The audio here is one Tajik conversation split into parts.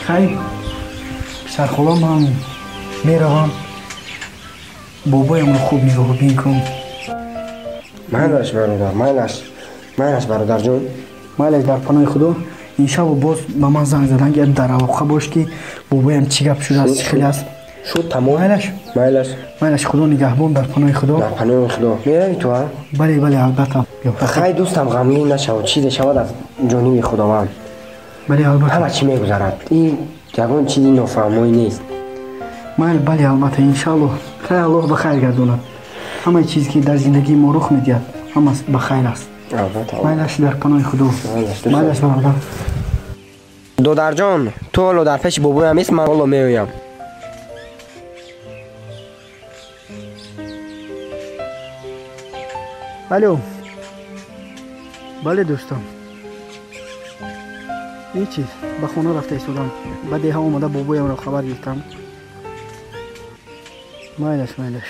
Хай писархола, ман меравам, бобоямро хуб нигоҳубин кун. Майлаш бародар, майлаш, майлаш бародарҷон. Майлаш, дар паноҳи Худо. Иншалло боз ба ман занг задан, ки дар алоқа бош, ки бобоям чӣ гап шудааст, чӣ хеле аст. Шуд, тамом. Майлаш. Майлаш. Майлаш, Худо нигаҳбон, дар паноҳи Худо. Дар паноҳи Худо. Мерави ту, а? Бале, бале, албатта. Хай дӯстам, ғамгин нашав, чизе шавад аз ҷониби Худованд. Бале, албатта. Ҳама чӣ мегузарад, ин ягон чизи нофаҳмоӣ нест. Майл, бале, албатта, иншалло. Хай, Аллоҳ ба хайр гардонад. Ҳамаи чизе ки дар зиндагии мо рух медиҳад, ҳамас ба хайр аст. Албатта. Майлаш, дар паноҳи Худо. Майлаш, бародар. Додарҷон, ту ҳоло дар пеши бобоям ист, ман ҳоло меоям. Алло. Бале, дӯстам. Ҳеҷ чиз, ба хона рафта истодам. Ба деҳа омада бобоямро хабар гирифтам. Майлаш, майлаш.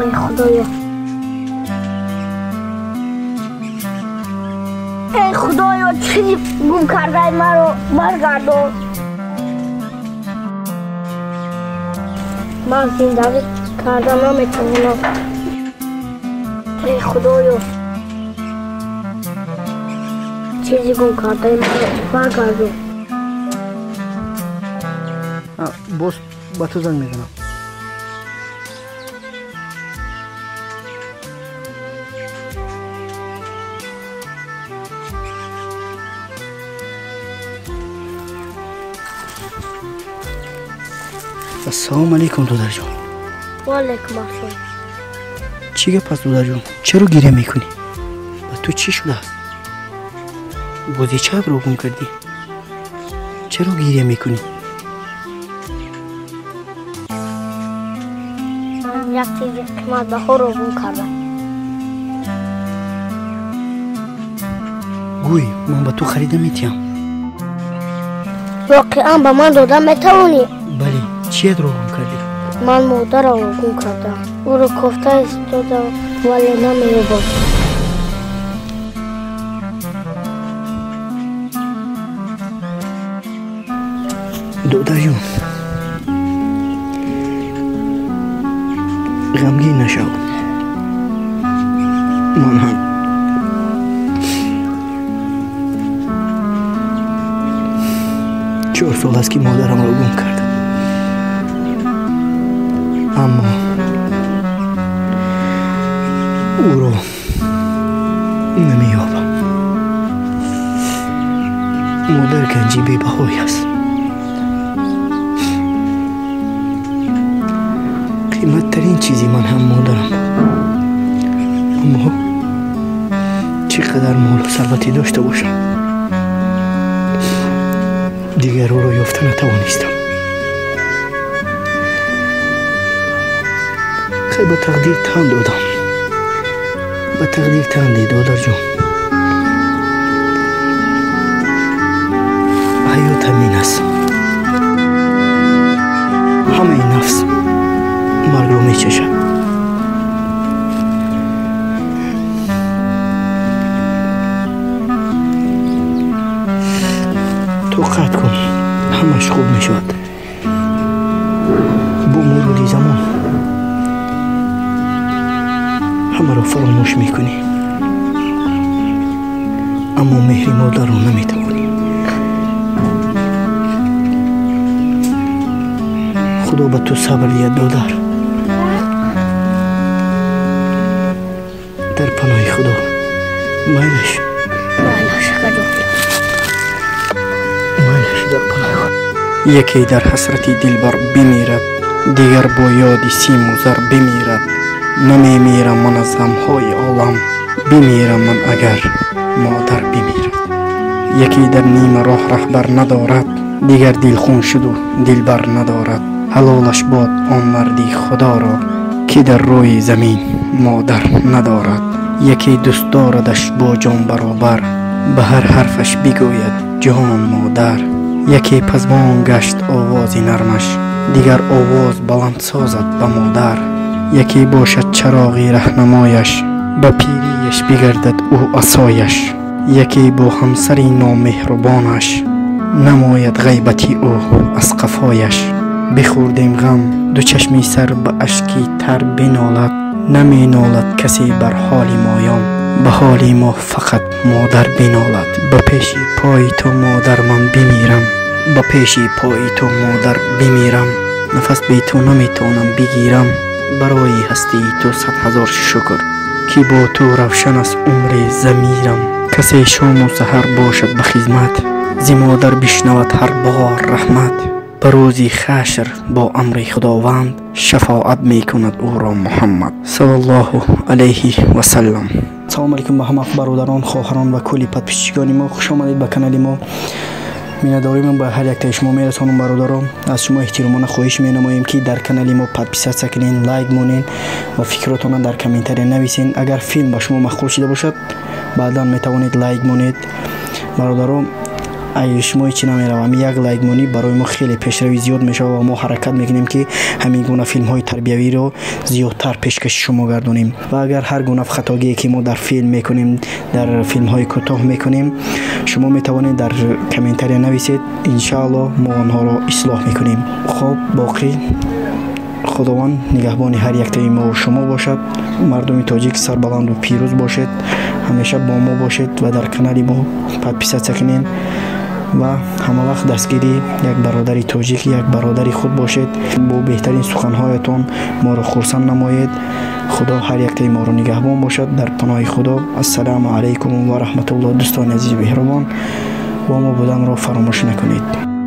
Эй Худоё, эй Худоё, чизи гум кардаи маро баргардон. Ман зиндагӣ карда наметавонам. Эй Худоё, чизи гум кардаи маро баргардон. Боз ба ту занг мезанам. Ассалому алайкум, додарҷон. Ва алайкум ассалом. Чӣ гап аст, додарҷон? Чаро гиря мекунӣ? Ба ту чӣ шудааст? Бозичаатро гум кардӣ? Чаро гиря мекунӣ? Ман як чизи қиматбаҳоро гум кардам. Гӯй, ман ба ту харида метиҳам. Воқеан ба ман дода метавонӣ? Бале. Чиятро гум кардӣ? Ман модарамро гум кардам. Ӯро кофта истодам, вале намеёбам. Додарҷон, ғамгин нашав. Ман ҳам 4 сол аст, ки модарамро гум кардам. Аммо ӯро намеёбам. Модар ганҷи бебаҳой аст. Қиматтарин чизи ман ҳам модарам буд. Аммо чӣ қадар молу сарватӣ дошта бошам, дигар ӯро ёфта натавонистам. Хай, ба тақдир тан додам. Ба тақдир тан де, додарҷон. Ҳаёт ҳамин аст. Ҳамаи нафс маргро мечашад. Тоқат кун, ҳамаш хуб мешавад. Бо мурури замон ҳамаро фаромӯш мекунӣ, аммо меҳри модарро наметавонӣ. Худо ба ту сабр диҳад, додар. Дар паноҳи Худо. Майлаш. Майлаш, акаҷон. Майлаш, дар паноҳи Худо. Яке дар ҳасрати дилбар бимирад, дигар бо ёди симу зар бимирад. Намемирам ман аз ғамҳои олам, бимирам ман агар модар бимирад. Яке дар нима роҳ раҳбар надорад, дигар дилхун шуду дилбар надорад. Ҳалолаш бод он марди Худоро, ки дар рӯи замин модар надорад. Яке дӯст дорадаш бо ҷон баробар, ба ҳар ҳарфаш бигӯяд ҷон модар. Яке пазмон гашт овози нармаш, Дигар овоз баланд созад ба модар. Яке бошад чароғи раҳнамояш, ба пирияш бигардад ӯ асояш. Яке бо ҳамсари номеҳрубонаш, намояд ғайбати ӯ аз қафояш. Бихӯрдем ғам, ду чашми сар ба ашки тар бинолад. Наменолад касе бар ҳоли моён, ба ҳоли мо фақат модар бинолад. Ба пеши пои ту модар ман бимирам, ба пеши пои ту модар бимирам. Нафас бе ту наметавонам бигирам. Барои ҳастии ту 100 000 шукр, ки бо ту равшан аст умри замирам. Касе шому саҳар бошад ба хизмат, зи модар бишнавад ҳар бор раҳмат. Ба рӯзи хашр бо амри Худованд шафоат мекунад ӯро Муҳаммад саллаллоҳу алайҳи васаллам. Салому алайкум ба ҳама бародарон, хоҳарон ва кулли подписчикони мо. Хуш омадед ба канали мо. Миннатдоримон ба ҳар яктаи шумо мерасонам, бародарон. Аз шумо эҳтиромона хоҳиш менамоем, ки дар канали мо подписаться кунед, лайк монед ва фикротонро дар комментария нависед. Агар филм ба шумо маъқул шуда бошад, баъдан метавонед лайк монед. Бародарон, ай шумо ҳечи намеравам, як лайкмонӣ барои мо хеле пешравӣ зиёд мешавад ва мо ҳаракат мекунем, ки ҳамин гуна филмҳои тарбиявиро зиёдтар пешкаши шумо гардонем. Ва агар ҳар гуна хатогие, ки мо дар филм мекунем, дар филмҳои кӯтоҳ мекунем, шумо метавонед дар комментария нависед. Иншааллоҳ, мо онҳоро ислоҳ мекунем. Хоб, боқӣ Худованд нигаҳбони ҳар яктаи мо шумо бошад. Мардуми тоҷик сарбаланду пирӯз бошед, ҳамеша бо мо бошед ва дар канали мо подписаться кунед ва ҳама вақт дастгири як бародари тоҷик, як бародари худ бошед. Бо беҳтарин суханҳоятон моро хурсанд намоед. Худо ҳар яктаи моро нигаҳбон бошад. Дар паноҳи Худо. Ассалому алайкум ва раҳматуллоҳ. Дӯстони азизу меҳрубон, бо мо буданро фаромӯш накунед.